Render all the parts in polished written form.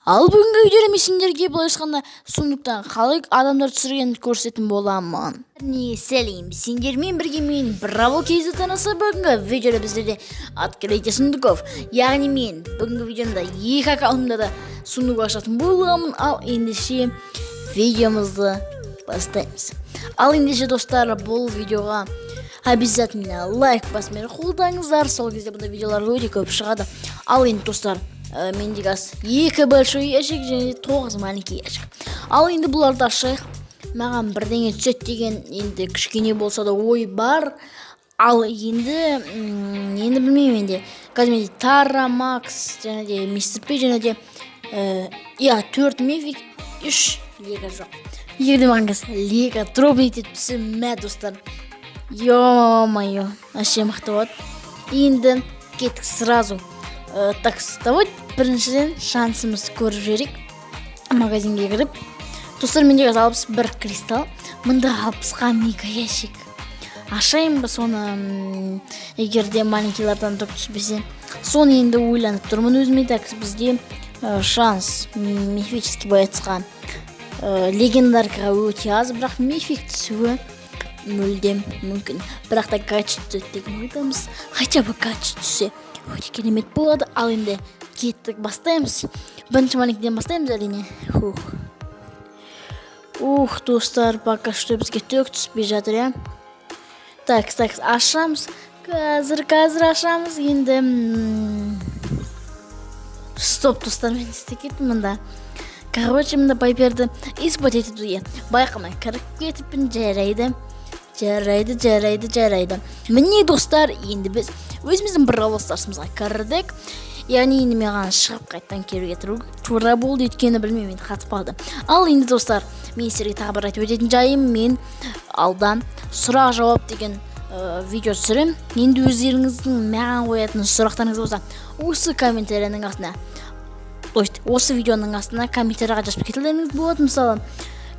Ал бүгінгі видеода мен сендерге, былайша айтқанда, сундуктан қалай адамдар түсіргенін көрсететін боламын. Не сәлем, сендермен бірге мен, Браво Кейз арнасы. Бүгінгі видеода біздерде открытие сундуков, яғни мен бүгінгі видеомда екі аккаунтымда да сундук ашатын боламын. Ал ендеше видеомызды бастаймыз. Ал ендеше, достар, бұл видеоға обязательно лайк басып, мені қолдаңыздар, сол кезде бұндай видеолар өте көп шығады. Ал енді, достар, менде қазір екі большой ящик және тоғыз маленький ящик. Ал енді бұларды ашайық. Маған бірдеңе түседі деген енді кішкене болса да ой бар. Ал енді енді білмеймін. Енді қазір менде Тара, Макс және де Мистер Пи және де иә, төрт мифик, үш лего жоқ. Егер де маған қазір лего дробить етіп түссе, мә, достар, ё-моё, вообще мықты болады. Енді кеттік сразу. Так, давай біріншіден шансымызды көріп жіберейік магазинге кіріп. Достар, менде қазір 61 кристалл. Мында 60-қа мега ящик ашайын ба соны? Егер де маленькийлардан топ түспесе, соны енді ойланып тұрмын өзіме. Так, бізде шанс мифический боецқа, легендаркаға өте аз, бірақ мифик түсуі мүлдем мүмкін. Бірақ та гаджет түседі деген ойдамыз. Хотя бы гаджет түссе, өте керемет болады. Ал енді кеттік, бастаймыз. Бірінші маленькийден бастаймыз, әрине. Хух, ух, достар, пока что бізге түк түспей жатыр, иә. Так, так, ашамыз қазір, қазір ашамыз енді. Стоп, достар, мен не істеп кеттім мында? Короче, мында Пайперді испытать етуге байқамай кіріп кетіппін. Жарайды, жарайды, жарайды, жарайды. Міне, достар, енді біз өзіміздің Бравл Старсымызға кірдік. Яғни енді маған шығып, қайтадан келуге тура болды, өйткені білмеймін, енді қатып қалды. Ал енді, достар, мен сіздерге тағы бір айтып өтетін жайым: мен алда сұрақ жауап деген видео түсіремін. Енді өздеріңіздің маған қоятын сұрақтарыңыз болса, осы комментарияның астына, то есть осы видеоның астына комментарийға жазып кетулеріңіз болады. Мысалы,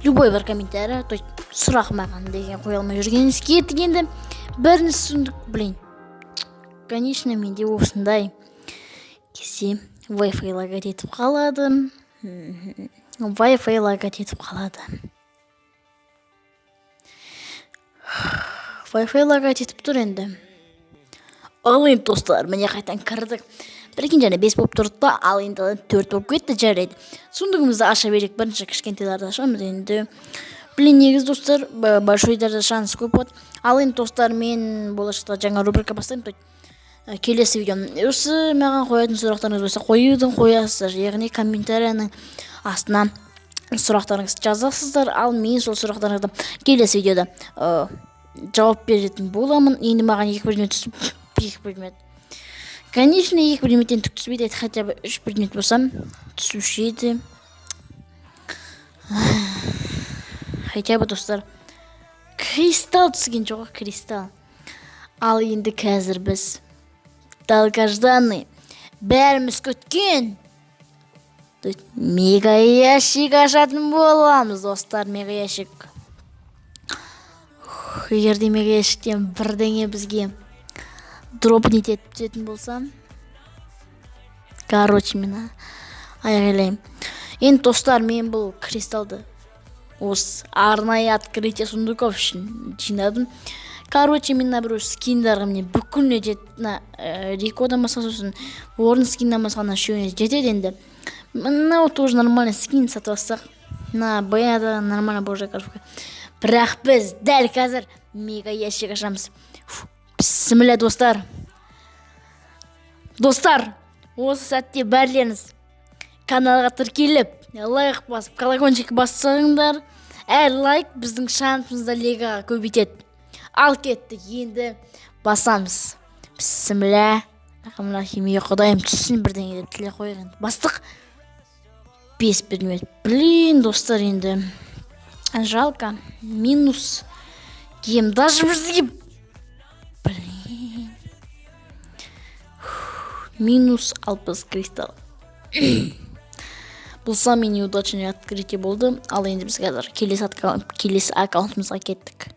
любой бір комментарий, то есть сұрақ маған деген қоя алмай жүргеніңіз. Кеттік енді, бірінші сундук. Блин, конечно, менде осындай кезде Wi-Fi лагать етіп қалады. Wi-Fi лагать етіп қалады, Wi-Fi лагать етіп тұр енді. Ал енді, достар, міне, қайтадан кірдік. Прикинь, және бес болып тұрды да, ал енді төрт болып кетті. Жарайды, сундугімізді аша берейік. Бірінші кішкентайларды ашамыз енді. Блин, негізі, достар, большойдарда шанс көп болады. Ал енді, достар, мен болашақта жаңа рубрика бастаймын, то есть келесі видеом осы маған қоятын сұрақтарыңыз болса, қоюдың қоясыздар, яғни комментарияның астына сұрақтарыңызды жазасыздар. Ал мен сол сұрақтарыңызды келесі видеода жауап беретін боламын. Енді маған екі предмет түсіп, екі предмет, конечно, екі предметтен түк түспейді. Хотя бы үш предмет болса, түсуші еді хотя бы. Достар, кристалл түскен жоқ қой, кристалл. Ал енді қазір біз долгожданный, бәріміз күткен, то есть мега ящик ашатын боламыз. Достар, мега ящик. Ух, егер де мега ящиктен бірдеңе бізге дропнуть етіп түсетін болса, короче, мен айғайлаймын. Енді, достар, мен бұл кристаллды осы арнайы открытие сундуков үшін жинадым. Короче, мен мына біреу скиндарға, міне, бүкіліне жетеді. Мына Рикодан басқа, сосын Орын скиннан басқа мына үшеуіне жетеді. Енді мынау тоже нормальный скин, сатып алсақ. Мына баяда нормально божья коровка. Бірақ біз дәл қазір мега ящик ашамыз. Фу, бісміллә. Достар, достар, осы сәтте бәрілеріңіз каналға тіркеліп, лайк басып, колокольчик бассаңдар, әр лайк біздің шансымызды легаға көбейтеді. Ал кеттік, енді басамыз. Бісміллә рахим. Құдайым, түссін бірдеңе деп тілек қояйық. Енді бастық. Бес предмет. Блин, достар, енді жалко, минус гем даже бізге. Блин, минус 60 кристалл. Бұл самый неудачный открытие болды. Ал енді біз қазір келесі аккаунтымызға кеттік.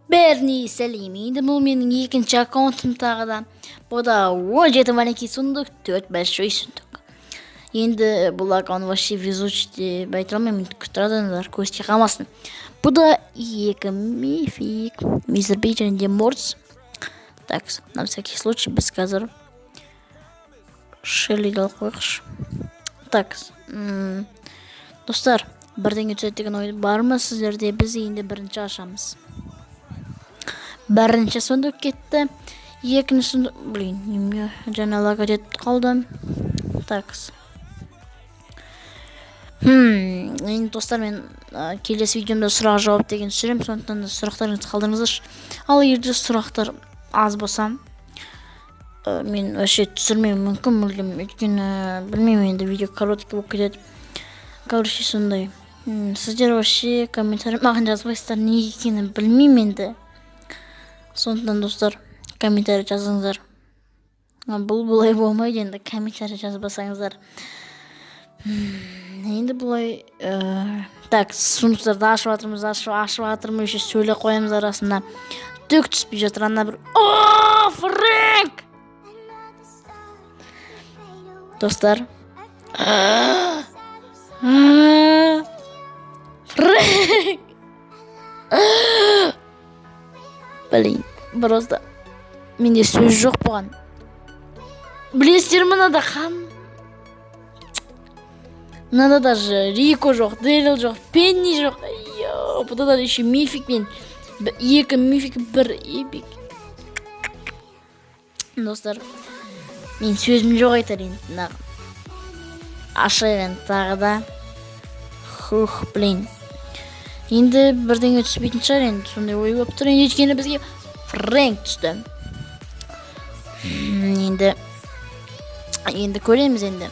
Бәріне сәлем! Енді бұл менің екінші аккаунтым. Тағы да бұл да 17 маленький сундук, төрт большой сундук. Енді бұл аккаунт вообще везучий деп айта алмаймын, күтіп тұрады, көз тие қалмасын. Бұл да екі мифик, мистер Би және де Мортис. Так, на всякий случай біз қазір Шеллиді алып қояйықшы. Так, достар, бірдеңе түседі деген ой бар ма сіздерде? Біз енді бірінші ашамыз. Бірінші сундук кетті, екінші сундук. Блин, немене, жаңа лагать етіп қалды. Так, енді, достар, мен келесі видеомда сұрақ жауап деген түсіремін, сондықтан да сұрақтарыңызды қалдырыңыздаршы. Ал егер де сұрақтар аз болса, мен вообще түсірмеуім мүмкін мүлдем, өйткені білмеймін, енді видео короткий болып кетеді. Короче, сондай. Сіздер вообще комментарий маған жазбайсыздар, неге екенін білмеймін енді. Сондықтан, достар, комментарий жазыңыздар. Бұл бұлай болмайды енді, комментарий жазбасаңыздар. Енді бұлай так, сундуктарды ашып жатырмыз, ашып жатырмыз, еще сөйлеп қоямыз арасында. Түк түспей жатыр. Ана бір, о, Фрэнк! Достар, а, Фрэнк! Блин, просто менде сөз жоқ бұған. Білесіздер, мынада қан, мынада даже Рико жоқ, Дэрил жоқ, Пенни жоқ. Йо, бұда да еще мифик мен екі мифик, бір эпик. Достар, мен сөзім жоқ айтар енді. Мына ашайық енді тағы да. Хух, блин, енді бірдеңе түспейтін шығар енді, сондай ой болып тұр енді, өйткені бізге Фрэнк түсті. Енді көреміз. Енді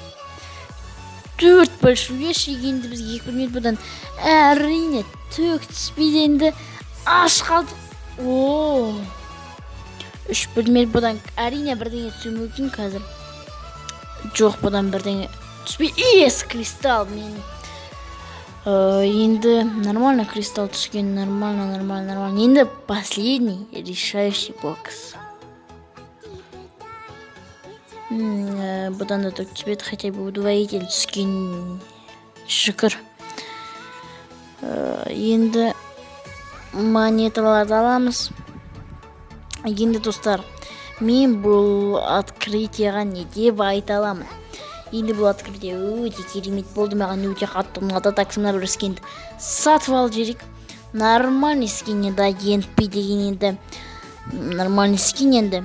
төрт большой ящик. Енді бізге екі предмет, бұдан әрине түк түспейді. Енді аш қалдық. О, үш предмет. Бұдан әрине бірдеңе түсуі мүмкін қазір. Жоқ, бұдан бірдеңе түспей. Ес, кристалл! Мен енді нормально, кристалл түскен, нормально, нормально, нормально. Енді последний решающий бокс. Бұдан да түк түспеді, хотя бы удвоитель түскен, шүкір. Енді монеталарды аламыз. Енді, достар, мен бұл открытияға не деп айта аламын? Енді бұл открытие өте керемет болды, маған өте қатты ұнады. Так, мына бір скинді сатып алып жіберейік. Нормальный скин енді, агент Би деген енді нормальный скин. Енді,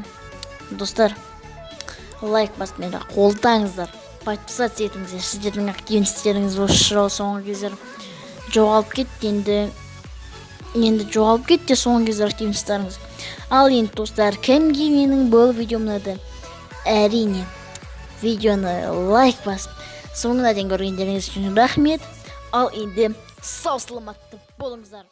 достар, лайк басып, мені қолдаңыздар, подписаться етіңіздер. Сіздердің активностьтеріңіз осы жолы соңғы кездері жоғалып кетті. Енді жоғалып кетті соңғы кездері активностьтарыңыз. Ал енді, достар, кімге менің бұл видеом ұнады, әрине, видеоны лайк басып, соңына дейін көргендеріңіз үшін рахмет. Ал енді сау саламатты болыңыздар.